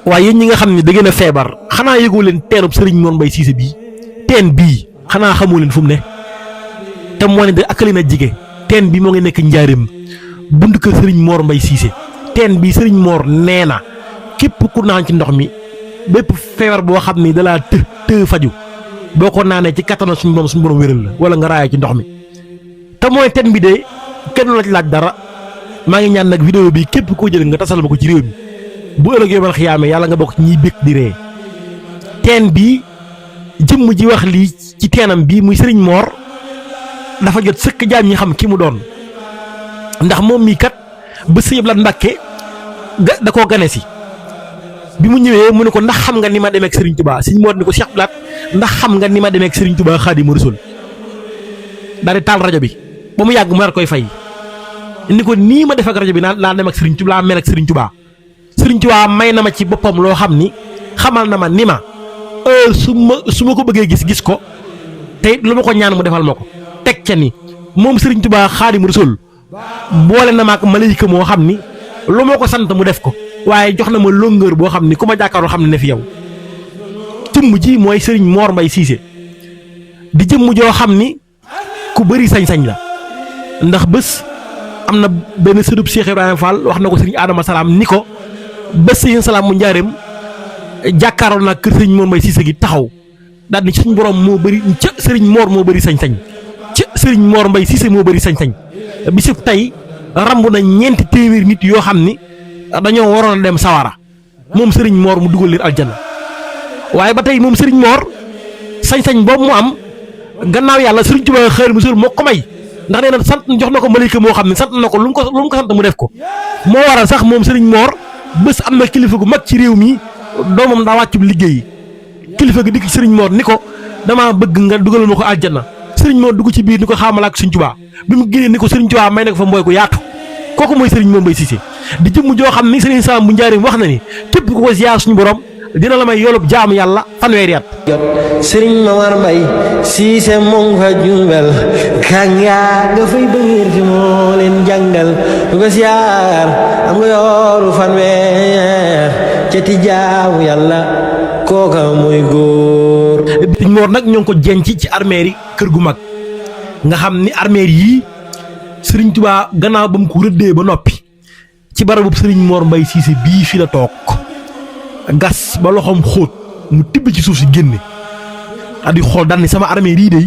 waaye yéen ñi nga xam ne da ngeen a feebar xanaa yëgoo leen teenub sëriñ Mor Mbaye Cissé bii teen bii xanaa xamoo leen fu mu ne te moo ne de ak leen a jige teen bi moo ngi nekk njaareem bunt kër sëriñ Mor Mbaye Cissé teen bi sëriñ Mor nee na képp ku naan ci ndox mi bépp feebar boo xam ni dalaa të faju boo ko naanee ci kattana suñu borom wéral la wala nga raaya ci ndox mi te mooy teen bi de kenn la ci laaj dara maa ngi ñaan nag vidéo bi képp koo jël nga tasal ma ko ci réew mi bu ëllëgee man xiyaame yàlla nga bokk ci ñiy békk di ree teen bi jëmm ji wax lii ci teenam bi muy sëriñ Mor dafa jot sëkk jaam ñi xam ki mu doon ndax moom mii kat ba sëñ Abdou Lahad Mbàkke da koo gane si bi mu ñëwee mu ne ko ndax xam nga ni ma demee ak Serigne Touba sëñ Mor ni ko Cheikh Abdou Lahad ndax xam nga ni ma demee ak Serigne Touba Xaadimu Rasuul daal di taal rajo bi ba mu yàgg mu war koy fay ni ko nii ma def ak rajo bi laa dem ak Serigne Touba laa mel ak Serigne Touba Serigne Touba may na ma ci boppam loo xam ni xamal na ma ni ma su ma ko bëggee gis ko te lu ma ko ñaan mu defal ma ko teg ca ni moom Serigne Touba Xaadimu Rasuul boole na ma ak malayka moo xam ni lu ma ko sant mu def ko waaye jox na ma longueur boo xam ni ku ma jàkkaarloo xam ne fi yow jëmm ji mooy Serigne Mor Mbaye Cissé di jëmm joo xam ni ku bëri sañ-sañ la ndax bés am na benn sëdub Cheikh Ibrahima Fall wax na ko Serigne Adama Salaam ni ko bés Serigne Salaam mu njaareem jàkkaarloo naa kër Serigne Mor Mbaye Cissé gi taxaw daal ni suñu borom moo bëri ca Serigne Mor moo bëri sañ-sañ ca Serigne Mor Mbaye Cissé moo bëri sañ-sañ bisub tey ramb na ñeenti téeméer nit yoo xam ni dañoo waroon a dem sawara moom Serigne Mor mu dugal leen aljanna waaye ba tey moom Serigne Mor sañ-sañ boobu mu am gannaaw yàlla Serigne Touba Xaadimu Rasuul moo ko may ndax nee na sant jox na ko malayka moo xam ne sant na ko lu mu ko sant mu def ko moo waral sax moom Serigne Mor bés am na kilifa gu mag ci réew mi doomam daa wàccub liggéey kilifa gi dikk Serigne Mor ni ko damaa bëgg nga dugalal ma ko aljanna Serigne Mor dugg ci biir ni ko xaamal ak Serigne Touba bi mu génnee ni ko Serigne Touba may na ko fa mbooy ko yaatu kooku mooy Serigne Mor Mbaye Cissé di jëmm joo xam ni Serigne Sam bu njaareem wax na ni képp ku ko ziyaar suñu borom dina la may yoolub jaamu yàlla fanweeri at. Serigne Mor Mbaye Cissé moom fa Jurbel kàngaa nga fay bëgër ci moo leen jàngal ku ko ziyaar am nga yoolu fanweer ca ti jaamu yàlla kooka mooy góor. Serigne Mor nag ñoo ngi ko jenc ci armeeri kër gu mag nga xam ni armeer yii Serigne Touba gannaaw ba mu ko rëddee ba noppi ci barabu Serigne Mor Mbaye Cissé bii fi la toog gas ba loxoom xóot mu tibb ci suuf si génne di xool daan ni sama armeer yii de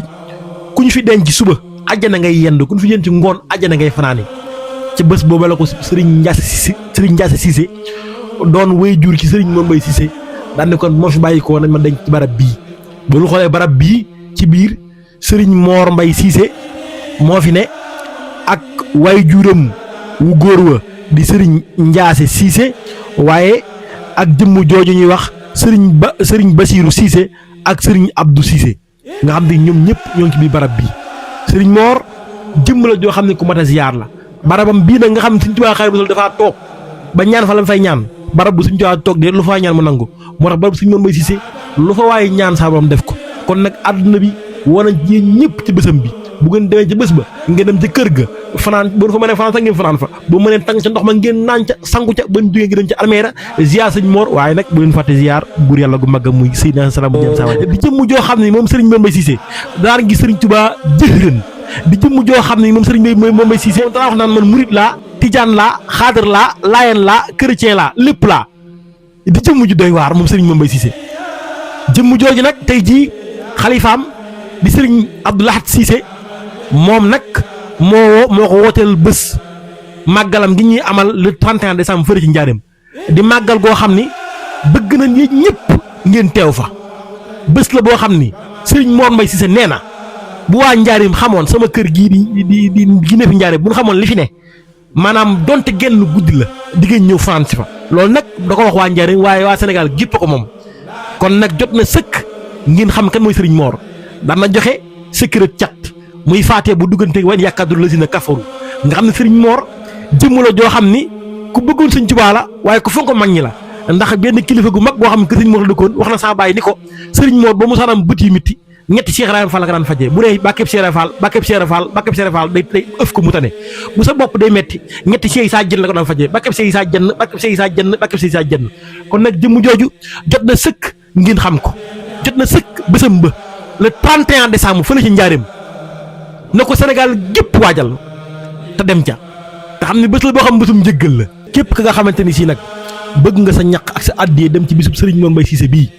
ku ñu fi denc suba àjjana ngay yendu ku ñu fi denc ngoon àjjana ngay fanaane ci bés boobu la ko Serigne Ndiasse Cissé doon wéy jur ci Serigne Mor Mbaye Cissé daan ni kon moo fi bàyyi ko nañ ma denc ci barab bii ba ñu xoolee barab bii ci biir Serigne Mor Mbaye Cissé moo fi ne ak waay juram wu góor wa di Serigne Ndiasse Cissé waaye ak jëmm jooju ñuy wax Serigne Bassirou Cissé ak Serigne Abdou Cissé nga xam ne ñoom ñëpp ñoo ngi ci biir barab bii Serigne Mor jëmm la joo xam ne ku mat a ziyaar la barabam bii nag nga xam ne Serigne Touba Xaadimu Rasuul dafaa toog ba ñaan fa la fay ñaan barab bu Serigne Touba toog de lu fa ñaan mu nangu moo tax barab Serigne Mor Mbaye Cissé lu fa waaye ñaan saa borom def ko kon nag àdduna bi war nañ ci ñëpp ci bésam bi bu ngeen demee ca bés ba ngeen dem ca kër ga fanaan bu fa mënee fanaan sax ngeen fanaan fa bu mënee tàng ca ndox ma ngeen naan ca sangu ca ba ñu jógee ngi dem ca armeera ziar Serigne Mor waaye nag bu leen fàtte ziar buur yàlla gu mag muy Seydina Salaam bu jëm sama di jëmm joo xam ne moom Serigne Mor Mbaye Cissé daan gis Serigne Touba jëhërën di jëmm joo xam ne moom Serigne Mor Mbaye Cissé daan wax naan man murit laa tijaan laa xaadar laa laayeen laa chrétien laa lépp laa di jëmm ju doy waar moom Serigne Mor Mbaye Cissé jëmm jooju nag tey jii xalifaam di Serigne Abdou Lahad Cissé moom nag moo ko wooteel bés màggalam gi ñuy amal le 31 décembre fële ci njaareem di màggal goo xam ni bëgg na nit ñëpp ngeen teew fa bés la boo xam ni Serigne Mor Mbaye Cissé nee na bu waa njaareem xamoon sama kër gii di gi ne fi njaareem bu ñu xamoon li fi ne maanaam donte genn guddi la di ngeen ñëw France fa loolu nag da ko wax waa njaareem waaye waa Sénégal gépp ko moom kon nag jot na sëkk ngeen xam kan mooy Serigne Mor daan na joxe secret cat muy faatee bu duggante wan yàkkaddu la si na kafaru nga xam ne Serigne Mor jëmm la joo xam ni ku bëggoon Serigne Touba la waaye ku fonk mag ñi la ndax benn kilifa gu mag boo xam ne que Serigne Mor la dëkkoon wax na saa bàyyi ni ko Serigne Mor ba mu saanam bët yi mitti ñetti Cheikh Ibrahima Fall la ko daan fajee bu dee bàkkeeb Cheikh Ibrahima Fall day ëf ko mu tane bu sa bopp day metti ñetti Cheikh Issa Diène la ko daan fajee bàkkeeb Cheikh Issa Diène kon nag jëmm jooju jot na sëkk ngeen xam ko jot na sëkk bésam ba le 31 décembre fële ci njaareem na ko Sénégal gépp waajal te dem ca te xam ne bés la boo xam bésum njëggal la képp ka nga xamante ni si nag bëgg nga sa ñaq ak sa àddiyee dem ci bisub Serigne Mor Mbaye Cissé bii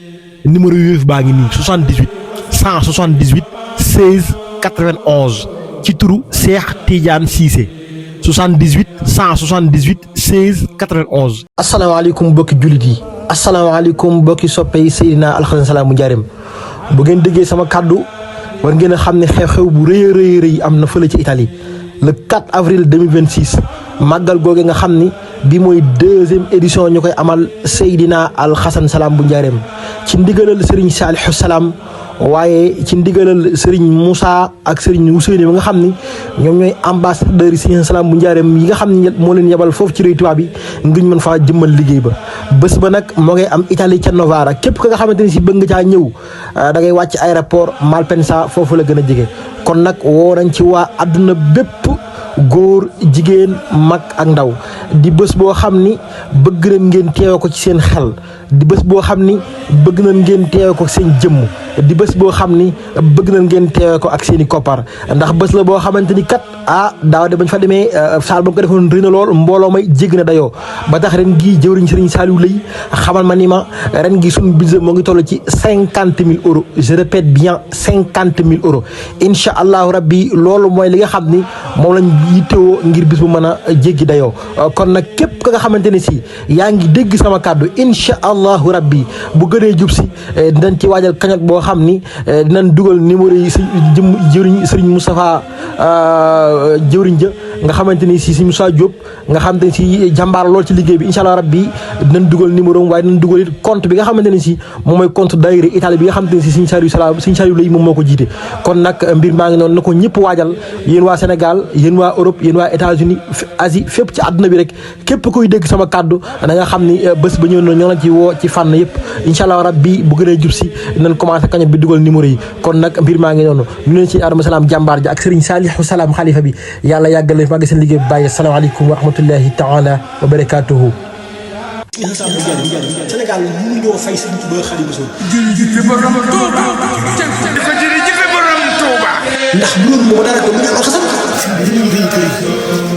numéro Wave baa ngi nii 78 178 16 91 ci turu Cheikh Tidiane Cissé 78 178 16 91. asalaamaaleykum mbokki jullit yi asalaamaaleykum mbokki soppe yi Seydina Alxasan Salaam bu njaareem bu ngeen déggee sama kàddu war ngeen a xam ne xew-xew bu rëy rëy am na fële ci Italie le 4 avril 2026 màggal googe nga xam ni bi mooy 2e édition ñu koy amal Seydina Alxasan Salaam bu njaareem ci ndigalal Serigne Saliou Salaam waaye ci ndigalal Serigne Moussa ak Serigne Ousseynou nga xam ni ñoom ñooy ambassadeurs yi Serigne Salaam bu njaareem yi nga xam ne moo leen yebal foofu ci réew tubaab bi ngir ñu mën faa jëmmal liggéey ba bés ba nag moo ngay am Italie ca Novara képp ka nga xamante ni si bëgg nga caa ñëw da ngay wàcc aéroport Malpensa foofu la gën a jege kon nag woo nañ ci waa àdduna bépp góor jigéen mag ak ndaw di bés boo xam ni bëgg nañ ngeen teewe ko ci seen xel di bés boo xam ni bëgg nañ ngeen teewe ko seen jëmm di bés boo xam ni bëgg nañ ngeen teewe ko ak seen i koppar ndax bés la boo xamante ni kat daaw de bañ fa demee saal ba ko defoon rëy na lool mbooloo may jégg na dayoo ba tax ren gii jëwriñ Serigne Saliou lay xamal ma ni ma ren gi suñu budget moo ngi toll ci 50 000 euros je répète bien 50 000 euros incha allahu rabbi loolu mooy li nga xam ni moom lañ yittewoo ngir bis bu mën a jéggi dayoo kon nag képp ka nga xamante ni si yaa ngi dégg sama kàddu incha allahu rabbi bu gënee jub si dinañ ci waajal kañot boo xam ni dinañ dugal numéro yi jëwriñ Serigne Moustapha jëwriñ ja nga xamante ni si Moussa Diop nga xamante ni si jàmbaar lool ci liggéey bi incha allah rabbi dinañ dugal numéro am waaye dinañ dugal it compte bi nga xamante ni si moom mooy compte daayira Italie bi nga xamante ni si Serigne Saliou lay moom moo ko jiite kon nag mbir maa ngi noonu na ko ñëpp waajal yéen waa Sénégal yéen waa Europe yéen waa États-Unis Asie fépp ci àdduna bi rek képp koy dégg sama kàddu da nga xam ni bés ba ñëw na ñoo lañ ci woo ci fànn yëpp incha allah rabbi bu gënee jub si dinañ commencé kañot bi dugal numéro yi kon nag mbir maa ngi noonu ñu leen ci Adama Salaam jàmbaar ja ak Serigne Saliou Salaam xalifa bi yàlla yàggal leen màgg seen liggéey bi bàyyi asalaamaaleykum wa rahmatullahi taala wa barakatuhu Sénégal mënuñoo fay Serigne Touba Xaadimu Rasuul ndax bu loolu moo dara ko mu ne alxasan li muy rëy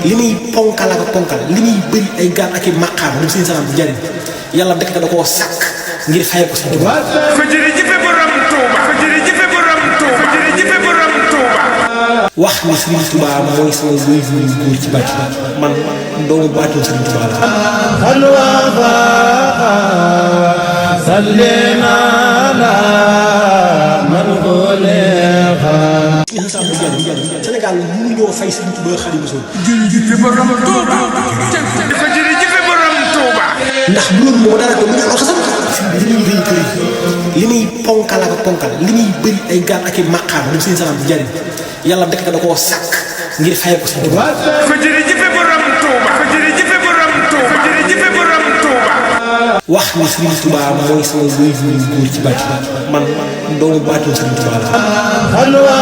li muy ponkal ak ponkal li muy bëri ay gaal ak i maqaam moom Serigne Salaam bu njariñ yàlla dëkk da koo sàkk ngir fay ko Serigne Touba ko jërëjëf borom Touba ko jërëjëf borom Touba ko jërëjëf borom Touba wax ni Serigne Touba mooy sama wéy bu góor ci bàcc man doomu baatu Serigne Touba Sénégal mënuñoo fay Serigne Touba Xaadimu Rasuul ndax bu loolu moo dara ko mu ne alxasan li muy rëy li muy ponkal ak ponkal li muy bëri ay gaal ak i maqaam moom Serigne Salaam bu njariñ yàlla dëkk da koo sàkk ngir fay ko Serigne Touba ko jërëjëf borom Touba ko jërëjëf borom Touba ko jërëjëf borom Touba wax ni Serigne Touba mooy sama wéy bu góor ci bàcc man doomu baatu Serigne Touba la